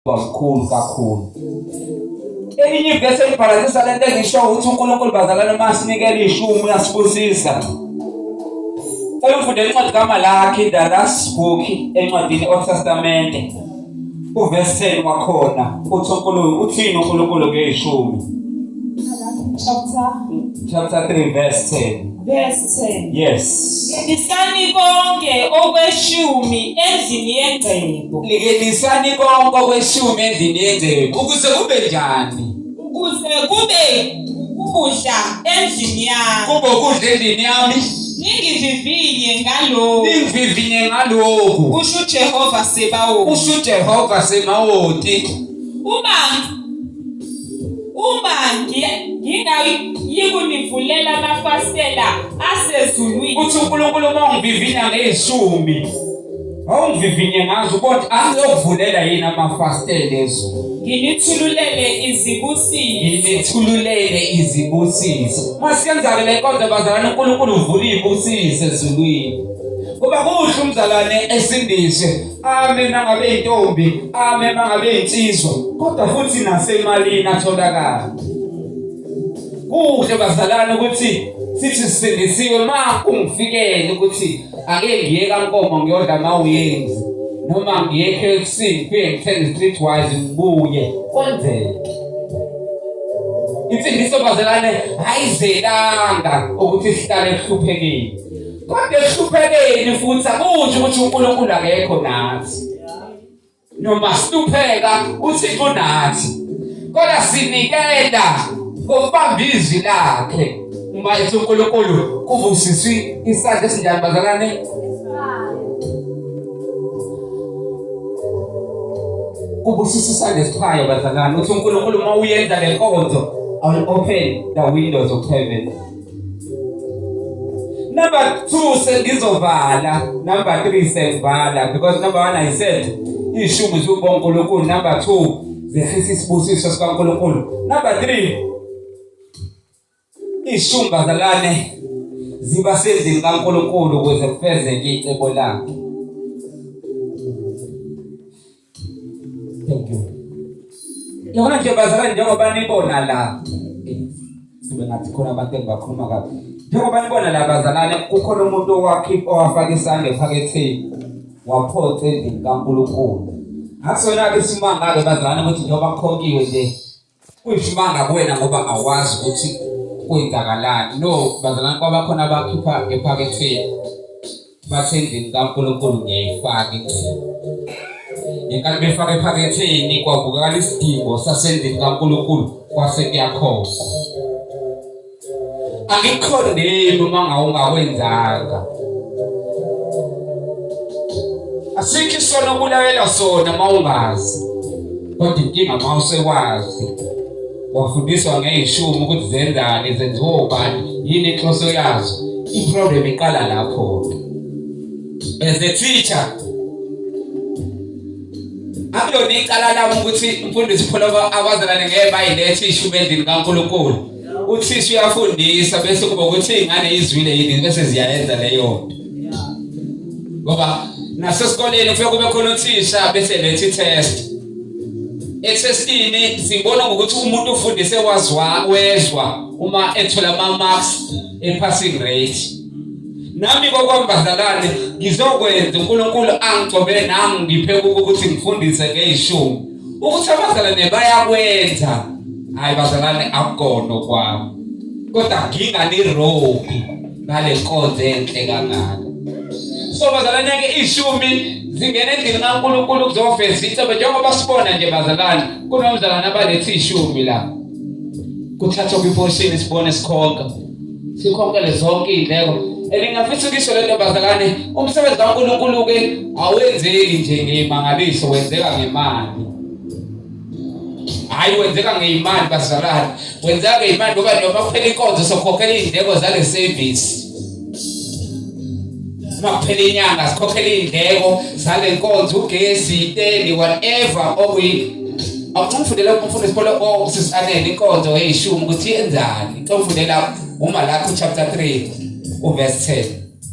Mkhulu kakhulu. Elinye ivesi elibhalansisa lento engisho ukuthi uNkulunkulu bazalwane uma sinikela ishumi uyasibusisa. Cela ungifundele incwadi kaMalaki, the last book encwadini Old Testament. Uverse 10 wakhona uthi uNkulunkulu uthini uNkulunkulu ngeyishumi? Chapter Chapter 3 verse 10. Verse 10. Yes. Ngenisani konke okweshumi endlini yengcebo. Ngenisani konke okweshumi endlini yengcebo ukuze kube njani? Ukuze kube ukudla endlini yami. Kube ukudla endlini yami. Ningivivinye ngalokhu. Ningivivinye ngalokhu. Kusho uJehova Sebawoti. Kusho uJehova Sebawoti. Uma ngingayikunivulela amafasitela asezulwini. Uthi uNkulunkulu uma ungivivinya ngeyishumi awungivivinye ngazo kodwa angiyokuvulela yini amafasitela ezulu. Nginithululele izibusiso. Nginithululele izibusiso. Masiyenza-ke le nkonzo bazalwane uNkulunkulu uvula izibusiso ezulwini. Kuba kuhle umzalwane esindiswe Ame mangabe intombi, ame mangabe insizwa, kodwa futhi nasemalini atholakala. Kuhle bazalwane ukuthi sithi sisindisiwe ma kungifikele ukuthi ake ngiye kaNkomo ngiyodla mawuyenzi noma ngiye KFC ngifike ngithenge streetwise ngibuye kwenzeke. Insindiso bazalwane ayizelanga ukuthi sihlale ekuhluphekeni. Kodwa ekuhluphekeni futhi akusho ukuthi uNkulunkulu akekho nathi. Noma sihlupheka uThixo unathi. Kodwa sinikela ngokubamba izwi lakhe. Uma ethi uNkulunkulu kuvusiswe isandla esinjani bazalwane? Kubusisa isandla esiphayo bazalwane. Uthi uNkulunkulu uma uyenza le nkonzo, I will open the windows of heaven. Number 2 sengizovala, number 3 sengivala because number 1 I said ishumi zikubonga uNkulunkulu, number 2 zehlisa isibusiso sikaNkulunkulu. Number 3 ishumi bazalwane ziba sendlini kaNkulunkulu ukuze kufezeke icebo lakhe. Thank you. Yabona nje bazalwane njengoba nibona la. Sibe ngathi khona abantu engibakhuluma kabi. Njengoba nibona la bazalwane kukhona umuntu owakhipha owafaka isandla ephaketheni waphonsa endlini kaNkulunkulu. Akusona-ke isimanga-ke bazalwane ukuthi njengoba kukhonkiwe nje Kuyisimanga kuwena ngoba awazi ukuthi kwenzakalani. No, bazalwane kwabakhona abakhipha ephaketheni bathi endlini kaNkulunkulu ngiyayifaka ingcebo. Ngenkathi befaka ephaketheni kwavukakala isidingo sasendlini kaNkulunkulu kwase kuyakhokhwa. Angikukhondemi uma ngawungakwenzanga. Asikho isono obulawelwa sona uma ungazi. Kodwa inkinga uma usekwazi. Wafundiswa ngeyishumi ukuthi zenzani, zenziwa ubani, yini inhloso yazo. I-problem iqala lapho. As a teacher, akulona icala lami ukuthi umfundisi Pholoba abazalwane ngeke bayilethe ishumi endlini kaNkulunkulu. Uthisha uyafundisa bese kuba ukuthi izingane izwile yini bese ziyayenza leyo nto. Ngoba nasesikoleni kufike kube khona uthisha bese letha i-test. Ethestini sibona ngokuthi umuntu ufundise wazwa wezwa uma ethola ama-marks e-passing rate. Nami kokwami bazalwane ngizokwenza uNkulunkulu angigcobe nami ngiphe ukuthi ngifundise ngeyishumi. Ukuthi abazalwane bayakwenza hayi bazalwane akukona kwami kodwa nginganirobhi ngale nkonzo enhle kangaka so bazalwane ke ishumi zingena endlini kaNkulunkulu kuzofeza icebo njengoba sibona nje bazalwane kunomzalwane abalethe ishumi la kuthathwa kwiportion sibone sikhonka sikhonkele zonke iy'ndleko and ngingafisa ukisho le nto bazalwane umsebenzi kaNkulunkulu-ke awenzeki nje ngey'mangaliso wenzeka ngemali hayi wenzeka ngeyimali bazalwane wenzeka ngeyimali ngoba noma kuphela inkonzo sokhokhela iy'ndleko zale service uma kuphela inyanga sikhokhela iy'ndleko zale nkonzo ugesi iteni whatever okuyi awucumfundela umfundisi pholo o sisianele inkonzo eyishumi ukuthi yenzani cumfundela uMalaki chapter 3 uverse 10.